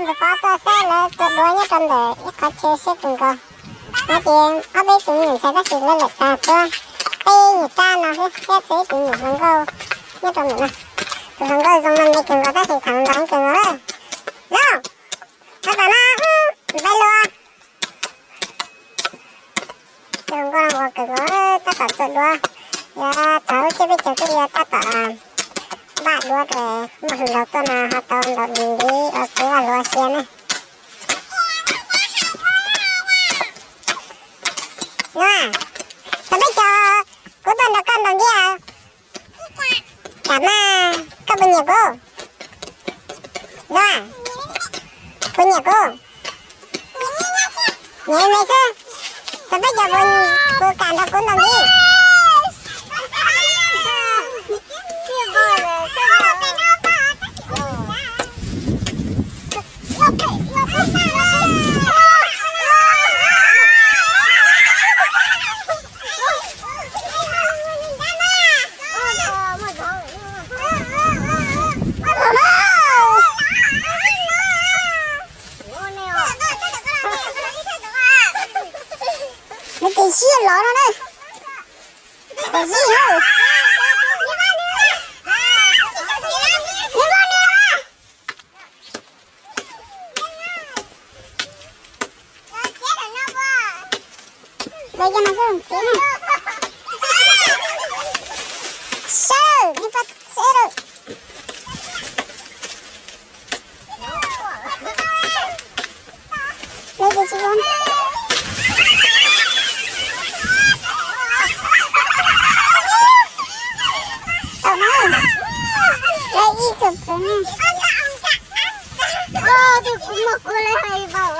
Tus pov tuaj saib lawv tua duav nyob rau ntawm ib qhov chaw siab kawg nkaus. No ces ob peb tus me nyuam ntxhais tab sis lawv lawm tas txhua peb nyuam rab no thiab txhua ib tus me nyuam hluas nkauj nyob rau ntawm no. Tus hluas nkauj zoo no me kawg nkaus tab sis tham nrov kawg nkaus lawm. Zoo, tab tom no, npai lus. Tus hluas nkauj no ua kawg nkaus, tab tom txua duav. Yog txog lub tsiab peb caug twb yuav tab tom npaj duav rau muaj hluas nraug tuaj no ho tau ntaus dim ua kev vaj lus ua si ne. Txog peb caug kuv tuaj nrog koj ntaus dim. Kam mas koj puas nyiam kuv? Zoo, puas nyiam kuv? Nyiam me xwb. Txog peb caug puas kam nrog kuv ntaus dim? Nws tis siab los no na. Tis siab. Lawv cov no xwb txiv ne. Sawb, nej pab txheb lawm. Lawv cov tsis zoo. Tau na. Lawv ib txwm pawg ne. Twb kuv muaj kuv lawv hais vauv.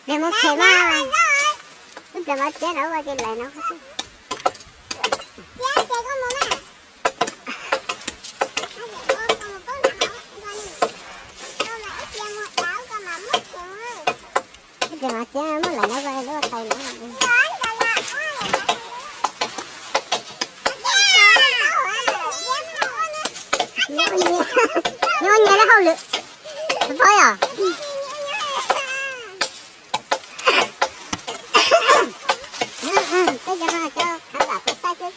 Nws mus phem mas, ib pliag mas txiav no ua ces lawv no. Ib pliag mas txiav muab lawv no ua lub tais no. Nyob nyias lub hauj lwm, pab yom. Tej cov no cov khán giả tus saib xwb.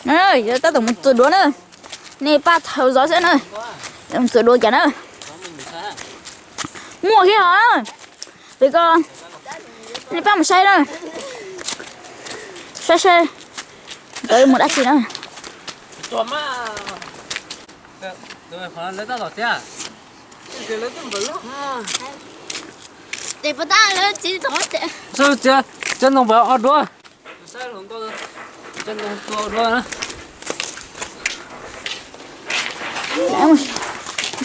No na, yog Tab tom mus txua duav na. Nej pab thaum zov xwb na. Mus txua duav cas na. Muaj thiab hos. Pem ko, nej pab mus saib na. Saib seb nkawd mus dab tsi na. Txiav ntoo npawg ob duab.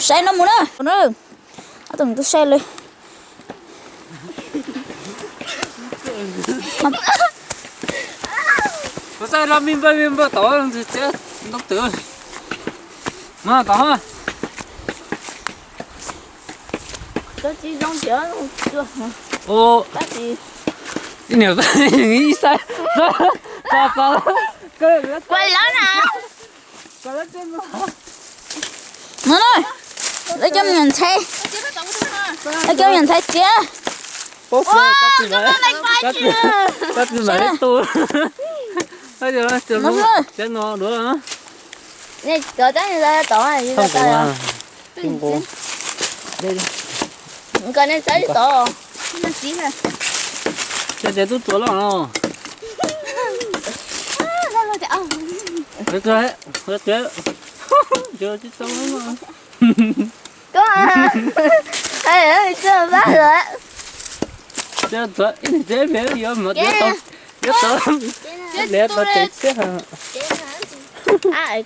Saib no mus na. Ob tug saib li. Los me npawg me npawg tod ntxiv txiav ntoo twm. Mas tod. Cov tsis zoo ces ua ib niam ib saib. Kuv lawv na. No, lawv cov me nyuam ntxhais, lawv cov me nyuam ntxhais txiav. Koj tsis mam tu, txiav no duav. Kom nej txawb tod. Txiav tub tsuas loj no. Koj, txawj pab lawm. Txiav txiav, yuav mov txiav tau, yuav tau, txiav tau tes txiav.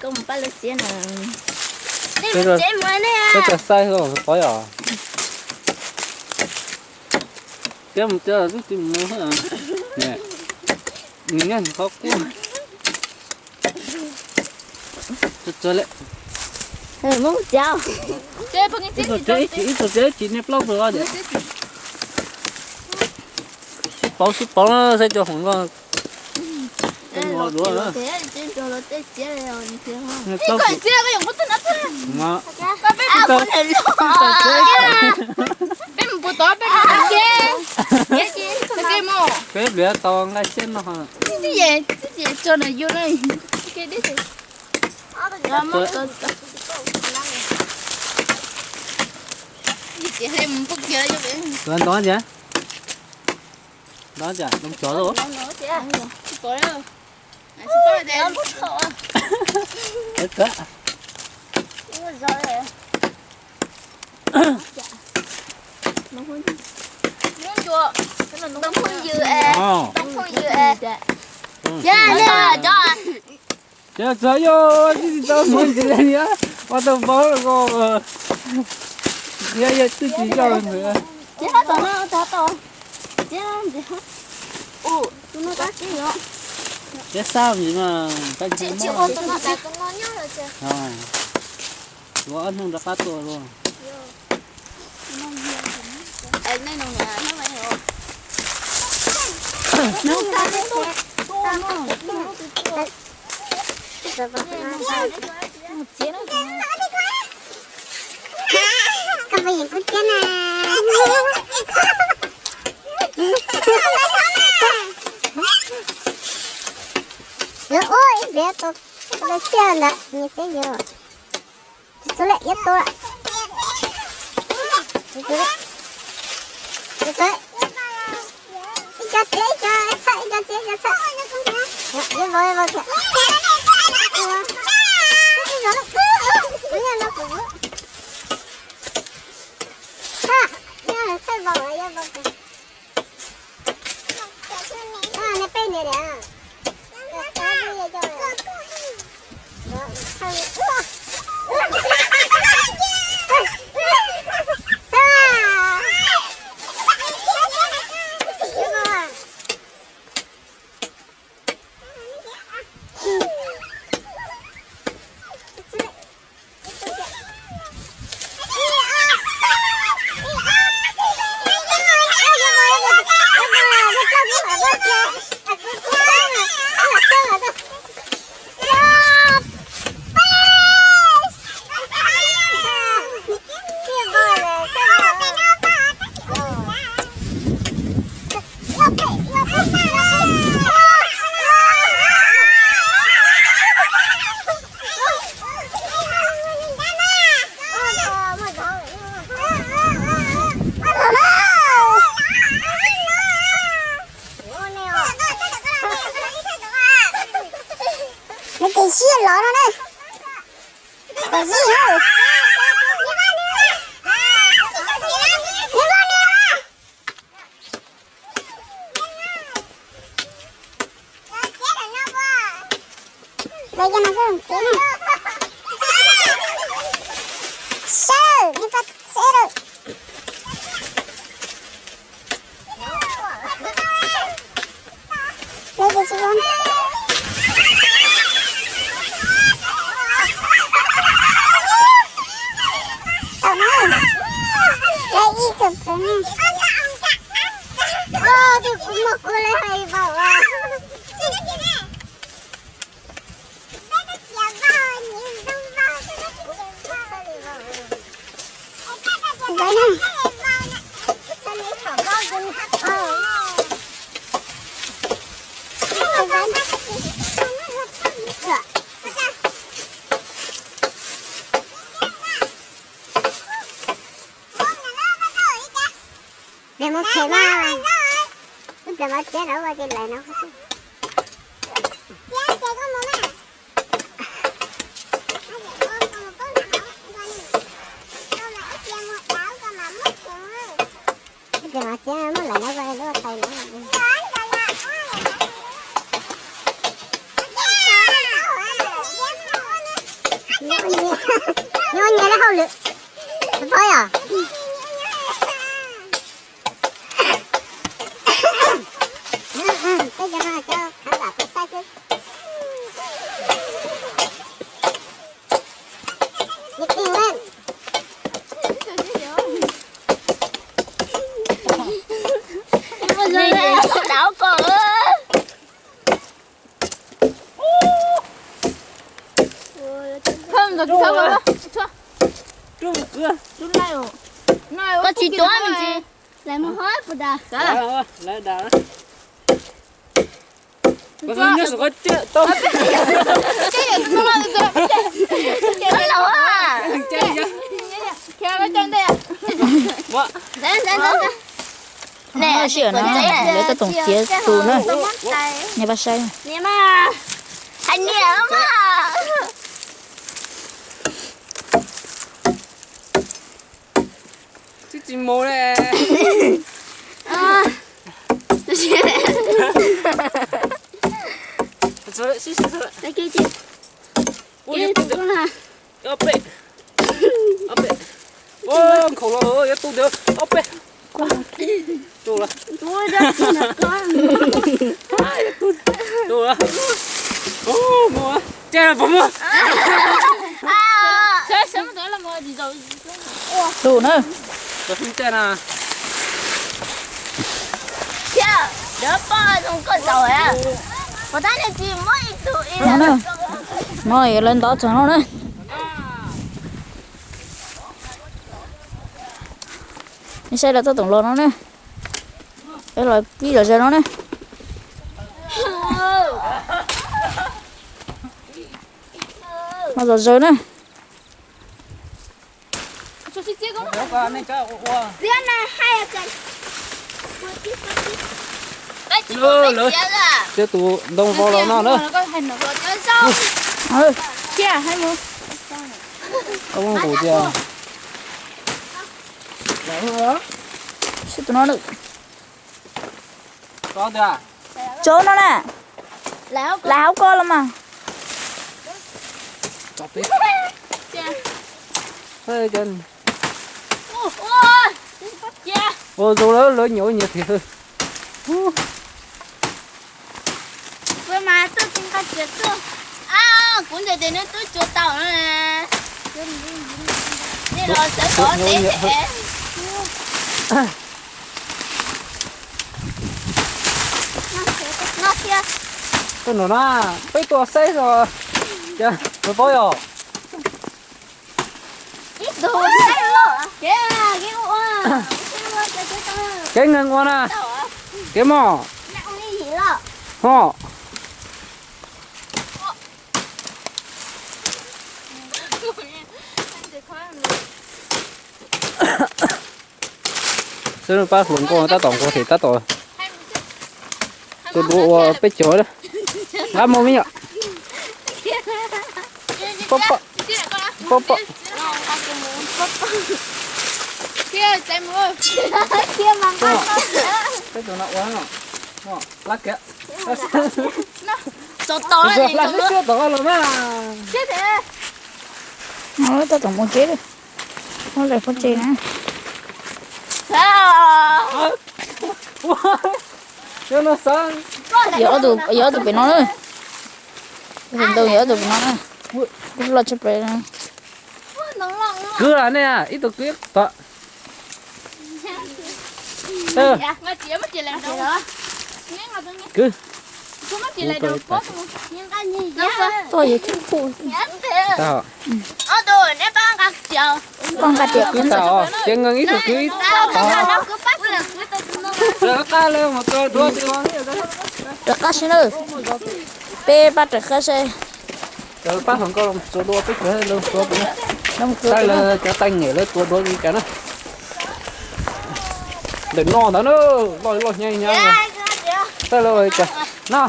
Koj mus pab lawv txiav na. Koj txawm xaib pov yom. Txiav mus txiav los twb tsis mus, nws nyob qhov qub. Ib tug txiav ib chim, ib tug txiav ib chim, niaj plaub tug. Sib pauv sib pauv saib cov hluas nkauj duav. Peb mus pus tod peb mus ke. Peb pliav tau nqaij siab no. Tib tsis tso na yus na. Ntov cas, ntov cas, loo cov los. Ntoo phooj ywg es, ntoo phooj ywg es. Ces txog yog tsis tau muab ntxiv li, ua tau paub ko. Yog yog twb tsis yog ntxiv. Txiav xab ntxiv mas, ua ob hnub rov qab tua luaj. Ua ib pliag tau xiab ntawd nws thiaj yuav. Tsis txog lawm, yuav tau lawm. Tsis txog lawm. Tsis txog lawm. Ib co txiav ib co txhawb, ib co txiav ib co txhawb. Yuav vau vau thiab. Tsis txog lawm. Ha, yog txhawb vau lawm, yuav vau thiab. Nej peb niam tiag. Nws tes siab lov no na. Kom zib na. Mus them mas, ib pliag mas txiav ntawd ua ces lawm no. Ib pliag mas txiav muab lawm no ua lub tais no. Nyob nyias lub hauj lwm, paub yom? Peb cov no cov khab vam kuv saib xwb. Koj tsis tuav me ntsis. Lawv mus hov puas da? Lawv tab tom txiav tus na, nej pab saib. Hais niam mas. Tsis mus le. Ob peb, ob peb, nkhaus los yuav tu ntawd ob peb. Tu lawm. Tu lawm. Ces puas muaj? Tu na. Thiab lawv poj zoo koj zaum, puas tab nws tsis muab ib tug ib lawm. No lawv ntov txog no na. Nej saib lawv tab tom los no ne. Lawv los pib zom zaws no ne. Los zom zaws ne. Lawv txiav tus ntoo vau los no na. Koj muab nqus tias. Sib tus no. Tso no na. Lawv hauv ko los mas. Ua zoo lawv, lawv nyiam ua nyiam thiab. Kuv mas twb tsis nqa tsiav tuaj. Kuv ntshai tias nws twb tsuas tau no. Nej los sawv tod teb. Koj no na, peb tuaj saib os. Cas, paub yom? Kev nkees ua na, kev mos. Ho. Xwb pab hluas nkauj tab tom nquag thiab tab tom tua dua ua peb caug. Nqa mus me nyuam. Peb tus no ua no. Lab kiag. Lab xwb tom los mas. Tab tom mus tsev, ua lawm pov tseg na. Yog ob tug pem no na. Tus ntoo yog ob tug pem no na. Loj tshaj plaws. Kwv nej ib tug kwv tod. Kwv. Tuaj yog tib pub. Poj nqa tias kwv tau, ces nkees ib tug kwv ib tog. Rov qab sib na. Peb pab rov qab seb. Cov pab hluas nkauj los txua duav peb cov, lawv txua duav, saib lawv cov teeb nyem lawv txua duav li cas na. Ntawm no ntawd na, loj loj hnyav hnyav. Saib lawv ua li cas na.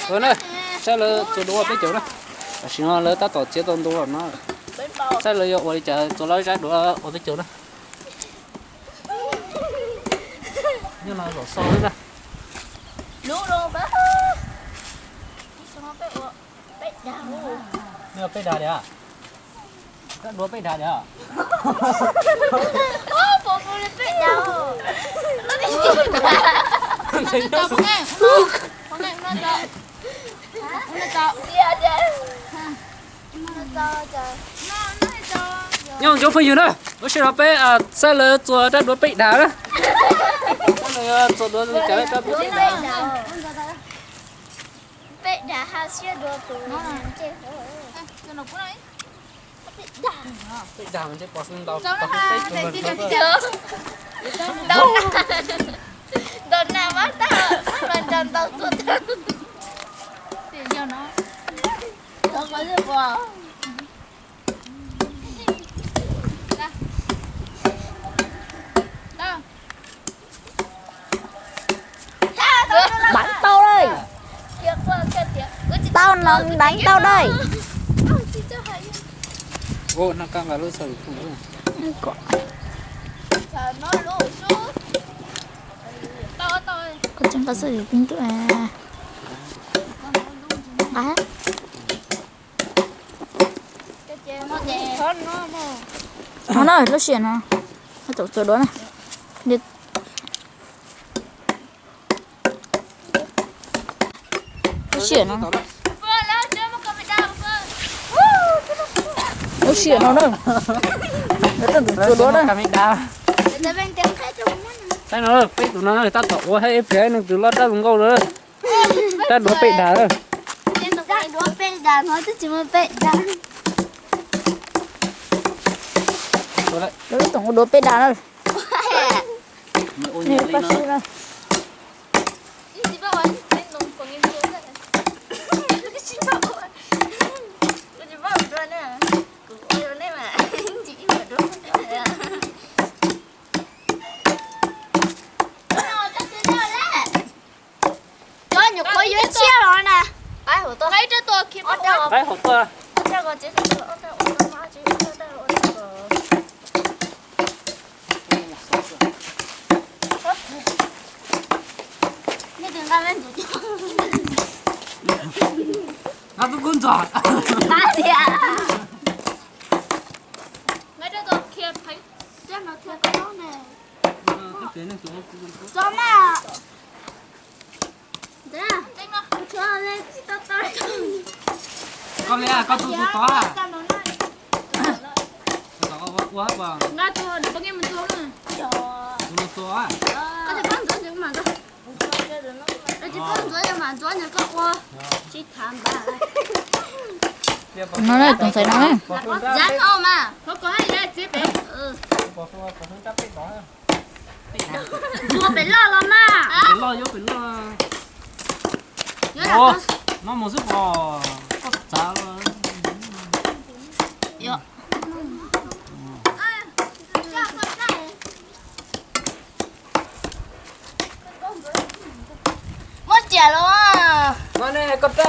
Ua na, saib lawv txua duav ua peb caug na. Tam sim no lawv tab tom txiav tau ntu lawm no. Saib lawv yuav ua li cas txua lawv zaj duav ua peb caug na. Nyob no los so xwb na. Nyob peb dag diam? Koj duav peb dag diam? Nyob zoo phooj ywg na, lub sij hawm no peb saib lawv txua rab duav peb dag na. Txua duav li cas rab duav peb dag. Peb dag mas ntshe pov xwb ntau. Ntau na, mas tag los nrog ntau txua tag. Deev tau lawm. Tau no deev tau lawm. Koj tseem nqa xwb ntuj. Nqa. No na, lub sij hawm no, tau txua duav na. Lub sij hawm no, lub sij hawm no na, lawv tab tom txua duav na. Saib no, peb tus no tab tom ua hab ib pliag neeg twg loj rab zoo nkauj lawm. Rab duav peb dag. Rab duav peb dag no twb tsis muaj peb dag. Lawv tab tom ua duav peb dag na. Cov nyuam qhuav yuav tshiab los na. Qaib hauv tuaj. Qaib hauv tuaj. Nqa kub kub ntxog. Tso mas. Koj li koj tus tus tod. Nqa tus poj nkeeg mus tua. Tus tus tod. Koj tsis paub ntxuav ces kuv mam ntxuav. Koj tsis paub ntxuav ces mam ntxuav, nyob koj ua. Tsis tham npaj. No na, tus ntxhais no na. Zab no mas. Ntxuav pem loj los mas. Pem loj yuav pem loj. Ua, no mus xwb pom koj txav los. Muab ciam los. No ne, koj teb.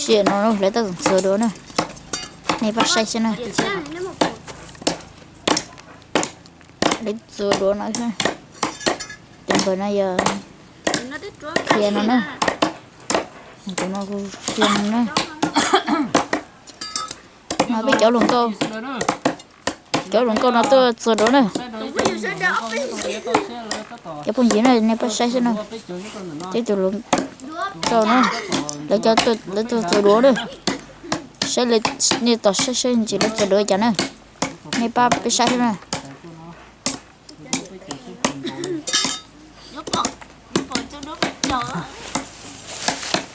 Sij hawm no lawv tab tom txua duav na. Nej pab saib xwb na. Lawv txua duav no xwb. Tus npawg no yog qhia no na. Tus no kuv xyoo na. No peb cov hluas nkauj, cov hluas nkauj no tuaj txua duav na. Cov phooj ywg na, nej pab saib saib na, peb tus hluas nkauj na, lawv cov, lawv tuaj txua duav na. Saib, nej tos saib saib ntsis lawv txua duav cas na. Nej pab peb saib saib na.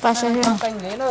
Pab saib saib na.